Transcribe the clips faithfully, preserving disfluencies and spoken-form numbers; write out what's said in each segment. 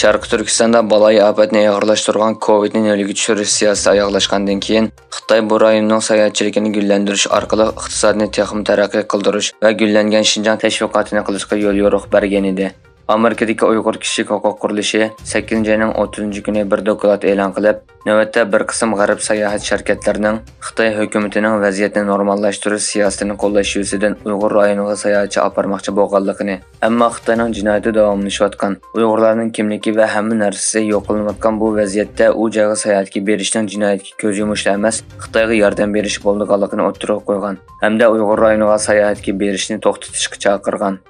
شەرقىي تۈركىستاندا بالايىئاپەتنى ئېغىرلاشتۇرغان كوۋىدنى نۆلگە چۈشۈرۈش سىياسىتى ئاياغلاشقاندىن كېيىن، خىتاي بۇ رايوننىڭ ساياھەتچىلىكىنى گۈللەندۈرۈش ئارقىلىق ئىقتىسادنى تېخىمۇ تەرەققىي قىلدۇرۇش ۋە گۈللەنگەن شىنجاڭ تەشۋىقاتىنى قىلىشقا يوليورۇق بەرگەنىدى. ئامېرىكىدىكى ئۇيغۇر كىشىلىك ھوقۇق قۇرۇلۇشى سەككىزىنچى ئاينىڭ ئوتتۇزىنچى كۈنى بىر دوكلات ئېلان قىلىپ، نۆۋەتتە بىر قىسىم غەرب ساياھەت شىركەتلىرىنىڭ خىتاي ھۆكۈمىتىنىڭ ۋەزىيەتنى نورماللاشتۇرۇش سىياسىتىنى قوللاش يۈزىسىدىن ئۇيغۇر رايونىغا ساياھەتچى ئاپارماقچى بولغانلىقىنى، ئەمما خىتاينىڭ جىنايىتى داۋاملىشىۋاتقان، ئۇيغۇرلارنىڭ كىملىكى ۋە ھەممە نەرسىسى يوقىلىنىۋاتقان بۇ ۋەزىيەتتە ئۇ جايغا ساياھەتكە بېرىشنىڭ جىنايەتكە كۆز يۇمۇشلا ئەمەس، خىتايغا ياردەم بېرىش بولىدىغانلىقىنى ئوتتۇرىغا قويغان ھەمدە ئۇيغۇر رايونىغا ساياھەتكە بېرىشنى توختىتىشقا چاقىرغان.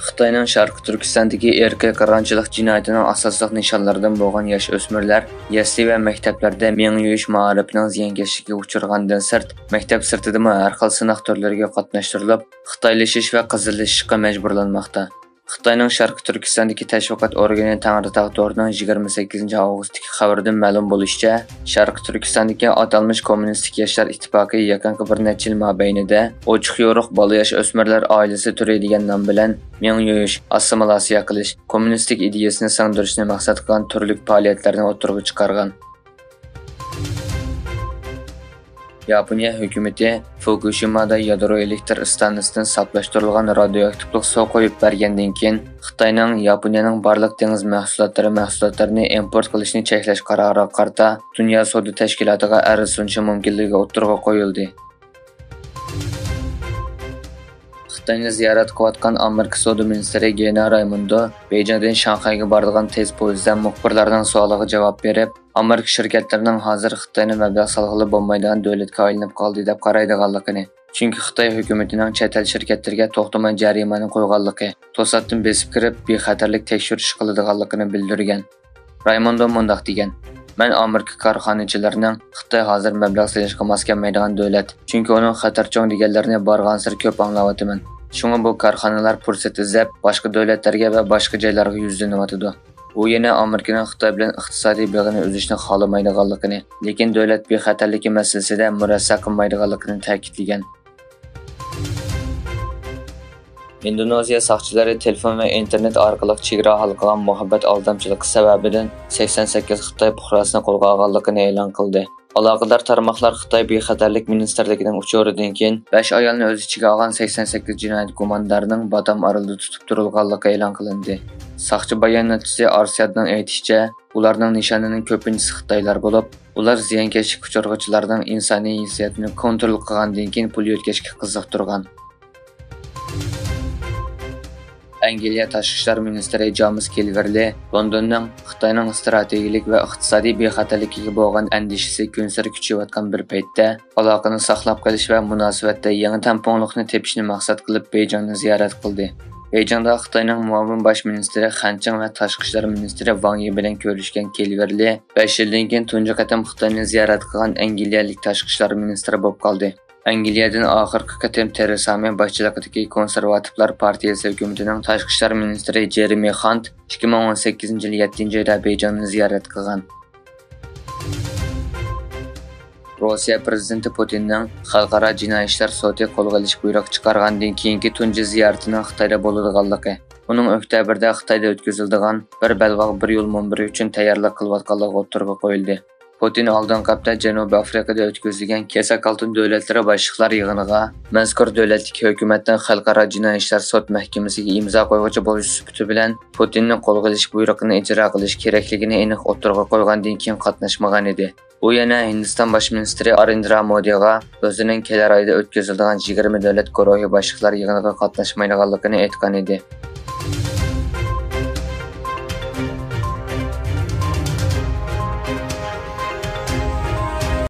خىتاينىڭ شەرقىي تۈركىستاندىكى ئىرقىي قىرغىنچىلىق جىنايىتىنىڭ ئاساسلىق نىشانلىرىدىن بولغان ياش ئۆسمۈرلەر يەسلى ۋە مەكتەپلەردە مېڭە يۇيۇش مائارىپىنىڭ زىيانكەشلىكىگە ئۇچرىغاندىن سىرت، مەكتەپ سىرتىدىمۇ ھەر خىل سىناق تۈرلىرىگە قاتناشتۇرۇلۇپ، خىتايلىشىش ۋە قىزىللىشىشقا مەجبۇرلانماقتا. خىتاينىڭ شەرقىي تۈركىستاندىكى تەشۋىقات ئورگىنى تەڭرىتاغ تورىنىڭ يىگىرمە سەككىزىنچى ئاۋغۇستتىكى خەۋىرىدىن مەلۇم بولۇشىچە، شەرقىي تۈركىستاندىكى ئاتالمىش كوممۇنىستىك ياشلار ئىتتىپاقى يېقىنقى بىر نەچچە يىل مابەينىدە ئوچۇق يورۇق بالا ياش ئۆسمۈرلەر ئائىلىسى تۈرى دېگەن نام بىلەن مېڭە يۇيۇش، ئاسسىمىلاتسىيە قىلىش، كوممۇنىستىك ئىدىيەسىنى سىڭدۈرۈشنى مەقسەت قىلغان تۈرلۈك پائالىيەتلەرنى ئوتتۇرىغا چىقارغان. ياپونىيە ھۆكۈمىتى فۇكۇشىمادا يادرو ئېلېكتر ئىستانسىسىدىن ساپلاشتۇرۇلغان رادىيوئاكتىپلىق سۇ قويۇپ بەرگەندىن كېيىن، خىتاينىڭ ياپونىيەنىڭ بارلىق دېڭىز مەھسۇلاتلىرى مەھسۇلاتلىرىنى ئىمپورت قىلىشنى چەكلەش قارارىغا قارىتا دۇنيا سودا تەشكىلاتىغا ئەرز سۇنۇشى مۇمكىنلىكى ئوتتۇرىغا قويۇلدى. خىتاينى زىيارەت قىلىۋاتقان ئامېرىكا سودا مىنىستىرى گېنا رايموندو بېيجىڭدىن شاڭخەيگە بارىدىغان تېز پويىزدا مۇخبىرلارنىڭ سوئالىغا جاۋاب بېرىپ، ئامېرىكا شىركەتلىرىنىڭ ھازىر خىتاينى مەبلەغ سالغىلى بولمايدىغان دۆلەتكە ئايلىنىپ قالدى دەپ قارايدىغانلىقىنى، چۈنكى خىتاي ھۆكۈمىتىنىڭ چەت ئەل شىركەتلىرىگە توختىماي جەرىمانە قويغانلىقى، توساتتىن بېسىپ كىرىپ بىخەتەرلىك تەكشۈرۈش قىلىدىغانلىقىنى بىلدۈرگەن. رايموندو مۇنداق دېگەن، مەن ئامېرىكا كارخانىچىلىرىنىڭ خىتاي ھازىر مەبلەغ سېلىشقا ماس كەلمەيدىغان دۆلەت، چۈنكى ئۇنىڭ خەتەر چوڭ دېگەنلىرىنى بارغانسېرى كۆپ ئاڭلاۋاتىمەن. شۇڭا بۇ كارخانىلار پۇرسەت ئىزدەپ، باشقا دۆلەتلەرگە ۋە باشقا جايلارغا يۈزلىنىۋاتىدۇ. ئۇ يەنە ئامېرىكىنىڭ خىتاي بىلەن ئىقتىسادىي بېغىنى ئۈزۈشنى خالىمايدىغانلىقىنى، لېكىن دۆلەت بىخەتەرلىكى مەسىلىسىدە مۇرەسسە قىلمايدىغانلىقىنى تەكىتلىگەن. ئىندونېزىيە ساقچىلىرى تېلېفون ۋە ئىنتېرنېت ئارقىلىق چېگرا ھالقىغان مۇھەببەت ئالدامچىلىقى سەۋەبىدىن سەكسەن سەككىز خىتاي پۇقراسىنى قولغا ئالغانلىقىنى ئېلان قىلدى. ئالاقىدار تارماقلار خىتاي بىخەتەرلىك مىنىستىرلىكىنىڭ ئۇچۇرىدىن كېيىن، بەش ئايالنى ئۆز ئىچىگە ئالغان سەكسەن سەككىز جىنايەت گۇماندارىنىڭ بادام ئارىلىدا تۇتۇپ تۇرۇلغانلىقى ئېلان قىلىندى. ساقچى باياناتچىسى ئارسىيادنىڭ ئېيتىشىچە، ئۇلارنىڭ نىشانىنىڭ كۆپىنچىسى خىتايلار بولۇپ، ئۇلار زىيانكەشلىككە ئۇچرىغۇچىلاردىڭ ئىنسانىي ھېسسىياتىنى كونترول قىلغاندىن كېيىن پۇل يۆتكەشكە قىزىقتۇرغان. ئەنگلىيە تاشقى ئىشلار مىنىستىرى جامېس كىلۋېرلى لوندوننىڭ خىتاينىڭ ئىستراتېگىيەلىك ۋە ئىقتىسادىي بىخەتەرلىكىگە بولغان ئەندىشىسى كۈنسېرى كۈچىيىۋاتقان بىر پەيتتە، ئالاقىنى ساقلاپ قېلىش ۋە مۇناسىۋەتتە يېڭى تەڭپۇڭلۇقنى تېپىشنى مەقسەت قىلىپ بېيجىڭنى زىيارەت قىلدى. بېيجىڭدا خىتاينىڭ مۇئاۋىن باش مىنىستىرى خەن چىڭ ۋە تاشقى ئىشلار مىنىستىرى ۋاڭ يى بىلەن كۆرۈشكەن كىلۋېرلى بەش يىلدىن كېيىن تۇنجى قېتىم خىتاينى زىيارەت قىلغان ئەنگلىيەلىك تاشقى ئىشلار مىنىستىرى بولۇپ قالدى. ئەنگلىيەدىن ئاخىرقى قېتىم تېرېسا مەي باشچىلىقىدىكى كونسېرۋاتىپلار پارتىيەسى ھۆكۈمىتىنىڭ تاشقى ئىشلار مىنىستىرى جېرېمى خانت ئىككى مىڭ ئون سەككىزىنچى يىل يەتتىنچى ئايدا بېيجىڭنى زىيارەت قىلغان. روسىيە پىرېزىدېنتى پۇتىننىڭ خەلقئارا جىنايى ئىشلار سوتى قولغا ئېلىش بۇيرۇقى چىقارغاندىن كېيىنكى تۇنجى زىيارىتىنىڭ خىتايدا بولىدىغانلىقى، ئۇنىڭ ئۆكتەبىردە خىتايدا ئۆتكۈزۈلىدىغان بىر بەلباغ بىر يول مۇنبىرى ئۈچۈن تەييارلىق قىلىۋاتقانلىقى ئوتتۇرىغا قويۇلدى. پۇتىن ئالدىنقى ھەپتە جەنۇبىي ئافرىقىدا ئۆتكۈزۈلگەن كېسەك ئالتۇن دۆلەتلىرى باشلىقلار يىغىنىغا مەزكۇر دۆلەتتىكى ھۆكۈمەتنىڭ خەلقئارا جىنايى ئىشلار سوت مەھكىمىسىگە ئىمزا قويغۇچى بولۇش سۈپىتى بىلەن پۇتىننى قولغا ئېلىش بۇيرۇقىنى ئىجرا قىلىش كېرەكلىكىنى ئېنىق ئوتتۇرىغا قويغاندىن كېيىن قاتناشمىغان ئىدى. ئۇ يەنە ھىندىستان باش مىنىستىرى ئارېندرا مودىغا ئۆزىنىڭ كېلەر ئايدا ئۆتكۈزۈلىدىغان يىگىرمە دۆلەت گۇرۇھى باشلىقلار يىغىنىغا قاتناشمايدىغانلىقىنى ئېيتقان ئىدى.